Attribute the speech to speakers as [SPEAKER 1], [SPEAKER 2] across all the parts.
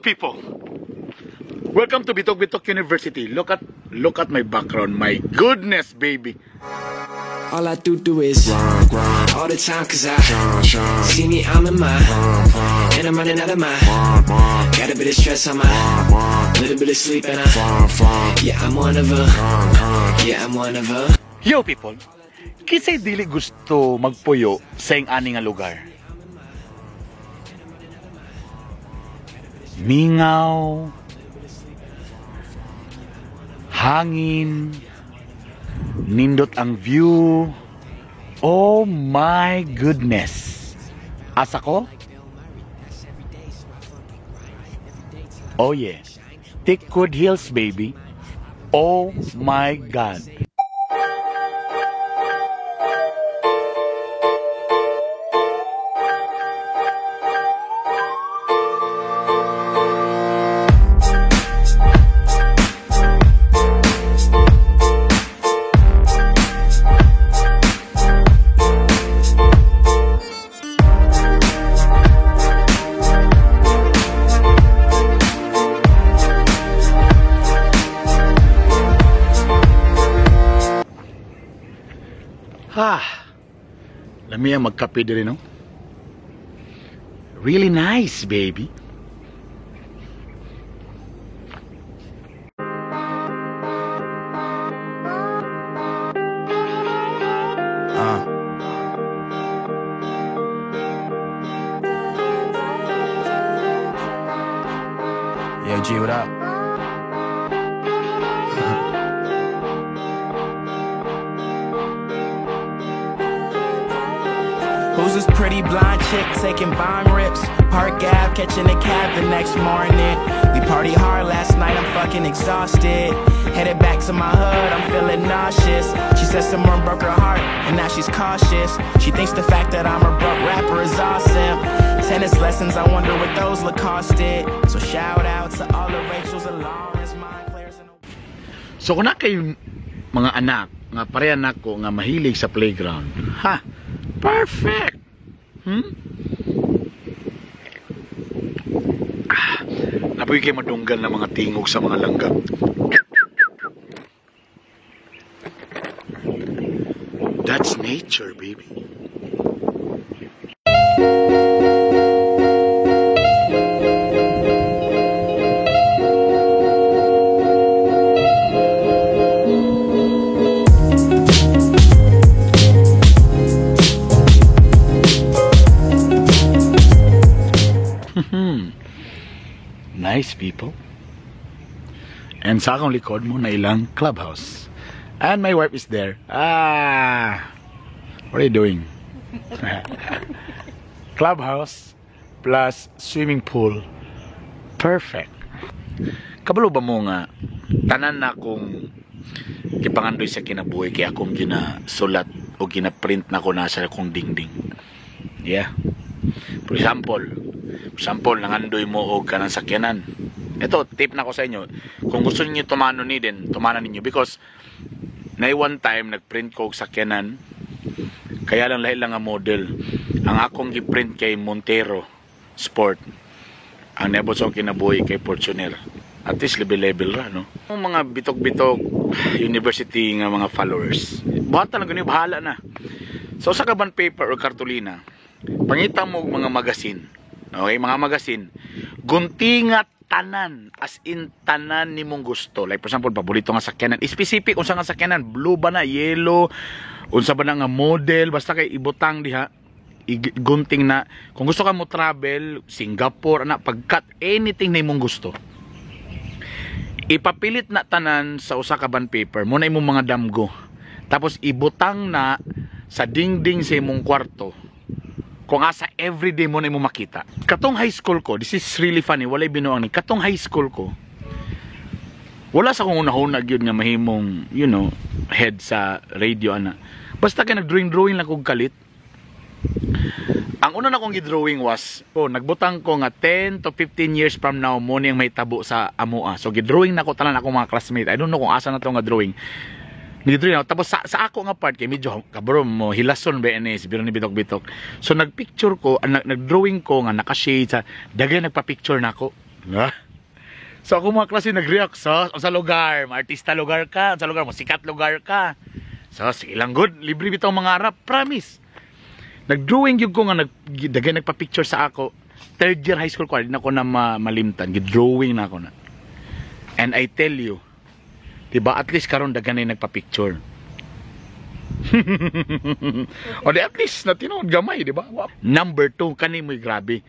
[SPEAKER 1] People! Welcome to Bitok Bitok University. Look at my background. My goodness, baby.
[SPEAKER 2] All I do is
[SPEAKER 3] Grind, grind,
[SPEAKER 2] all the time, 'cause I
[SPEAKER 3] shine, shine,
[SPEAKER 2] see me, I'm in my
[SPEAKER 3] prime, prime,
[SPEAKER 2] and I'm running out of my
[SPEAKER 3] prime, prime,
[SPEAKER 2] got a bit of stress on my
[SPEAKER 3] prime,
[SPEAKER 2] little bit of sleep and I
[SPEAKER 3] prime, prime,
[SPEAKER 2] yeah, I'm one of a
[SPEAKER 3] con, con.
[SPEAKER 2] Yeah, I'm one of a
[SPEAKER 1] Yo, people, kinsay dili gusto magpuyo sa ing ani nga lugar? Mingaw, hangin, nindot ang view. Oh my goodness. Asa ko? Oh yeah. Ticud Hills, baby. Oh my God. Ah, lami ang magkape diri, no? Really nice, baby.
[SPEAKER 4] Yo, G, what up? Who's this pretty blonde chick taking bong rips? Park Ave, catching a cab the next morning. We party hard last night, I'm fucking exhausted. Headed back to my hood, I'm feeling nauseous. She said someone broke her heart, and now she's cautious. She thinks the fact that I'm a broke rapper is awesome. Tennis lessons, I wonder what those look costed. So shout out to all the Rachels and Lawrence, mine, Claire's, and
[SPEAKER 1] So kung na kay mga anak nga pareha nako nga mahilig sa playground, ha? Perfect. Ah, napoy kay madunggan ng mga tingog sa mga langgam. That's nature, baby. Nice, people. And sa akong likod mo na ilang clubhouse. And my wife is there. Ah, what are you doing? Clubhouse plus swimming pool. Perfect. Kabalo ba mo nga tanan na akong gipangandoy sa kinabuhi kay akong ginasulat o ginaprint na ko na sa akong dingding? Yeah. For example, nangandoy mo og kanang sakyanan. Ito, tip na ko sa inyo. Kung gusto niyo tumano ni din, tumanan ninyo because na one time nagprint ko og sakyanan. Kaya lang lahi lang ang model. Ang akong giprint kay Montero Sport. Ang niabot sa akong kinabuhi kay Fortuner. At least level-level ra, no? Ang mga bitok-bitok university nga mga followers. Buhatan lang ganyan, bahala na. So sa kaban paper or kartulina, pangita mo og mga magasin. Okay, mga magasin. Guntinga tanan, as in tanan nimong gusto. Like for example, paborito nga sakyanan. Specific unsa nga sakyanan, blue ba na, yellow, unsa ba na nga model, basta kay ibutang diha gunting na. Kung gusto ka mo travel, Singapore, ana, pagkat anything na imong gusto. Ipapilit na tanan sa usa ka bond paper, mo na imong mga damgo. Tapos ibutang na sa dingding sa imong kwarto. Kung asa everyday mo na imong makita. Katong high school ko, this is really funny, walay binuang ni. Katong high school ko, wala sa kong unahuna gyud nga mahimong head sa radio ana. Basta kay nag-drawing-drawing lang kog kalit. Ang una na kong gi-drawing was, oh, nagbutang ko nga 10 to 15 years from now mo niyang mahitabo sa amoa. So gi-drawing na ko tanan akong mga classmate. I don't know kung asa na to nga drawing. Ni-drawing ako. Tapos sa ako nga part kay medyo kabro mo hilason ba ini si ni bitok-bitok. So nagpicture ko, nag-drawing ko nga naka-shade sa daghan nagpa-picture nako. Na? So ako mga klase nag-react sa lugar, artista lugar ka, sa lugar mo sikat lugar ka. So sige lang good, libre bitaw mangarap, promise. Nag-drawing gyud ko nga dagay nagpa-picture sa ako. Third year high school ko, di na ako na malimtan, gi-drawing na ako na. And I tell you, diba at least karon daghan na nagpa-picture. O di at least na tinuod gamay, diba? Number 2, kani mo'y grabe.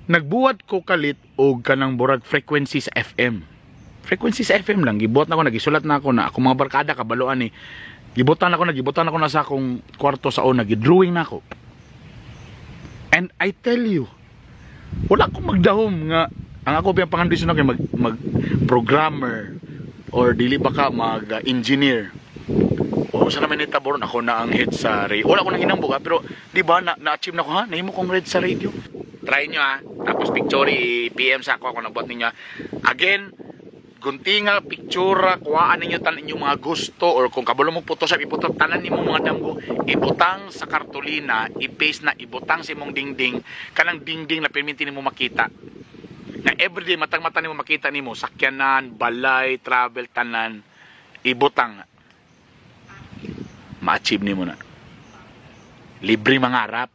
[SPEAKER 1] Nagbuhat ko kalit og kanang burag frequency sa FM. Frequency sa FM lang gibuhat na ako, nagisulat na ako na ako mga barkada kabaloan ni. Gibutan ako, nagibutan ako na sa akong kwarto sa una, gidrawing na ako. And I tell you, wala akong magdahom nga ang ako piyang pangambisyon ako mag programmer or dili ba ka mag engineer. O sa naman ni Taboron, ako na ang head sa radio. Wala ko nang hinambog ha, pero di ba na-achieve na ko ha, nahimo kong head sa radio. Try nyo ha, tapos picture i-PM sa ako, ako nabuhat ninyo ha. Again, gunti nga picture, kuhaan ninyo tanan inyong mga gusto or kung kabalo mo Photoshop, iputok tanan nimo mga damgo, ibutang sa kartulina, i-paste na, ibutang sa imong dingding, kanang dingding na perminti nimo makita. Na everyday matang-mata nimo makita nimo sakyanan, balay, travel, tanan, ibutang. Ma-achieve nimo na. Libre mangarap.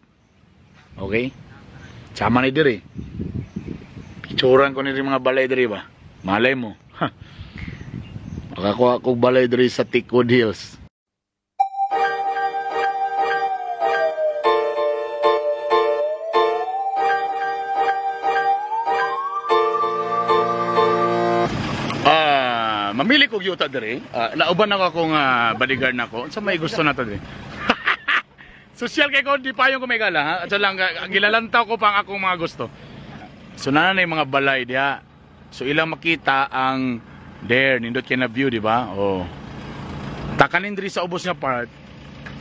[SPEAKER 1] Okay? Sama ni diri. Picturean ko ni mga balay diri ba? Malay mo. Ha. Makakuha ko balay diri sa Teakwood Hills. Mamili ko yuta diri. Nauban ako akong bodyguard nako. Unsa may gusto nato diri? Social kay ko di payon ko may gala ha. At lang gilalantaw ko pa ang akong mga gusto. So nana na yung mga balay diha. So ilang makita ang there nindot kay na view di ba? Oh. Takanin diri sa ubos nga part.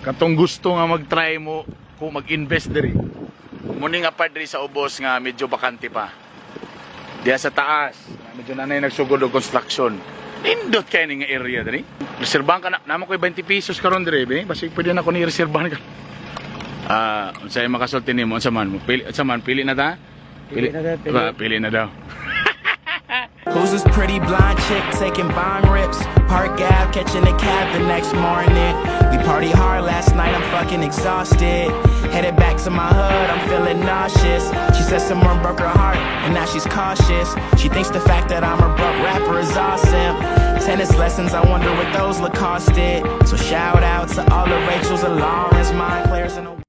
[SPEAKER 1] Katong gusto nga mag-try mo kung mag-invest diri. Muni nga part diri sa ubos nga medyo bakante pa. Diha sa taas, medyo nanay nagsugod og construction. Nindot kay ni nga area diri. Reserbahan ka na, namo koy 20 pesos karon diri, be. Basig pwede na ko ni reserbahan ka. Unsay makasulti nimo unsa man mo? Pili unsa man pili na ta? Pili na daw. Pili na daw.
[SPEAKER 4] Who's this pretty blonde chick taking bong rips? Park Ave, catching a cab the next morning. We party hard last night, I'm fucking exhausted. Headed back to my hood, I'm feeling nauseous. She said someone broke her heart, and now she's cautious. She thinks the fact that I'm a broke rapper is awesome. Tennis lessons, I wonder what those look costed. So shout out to all the Rachels and Laurens, mine, Claire's, and the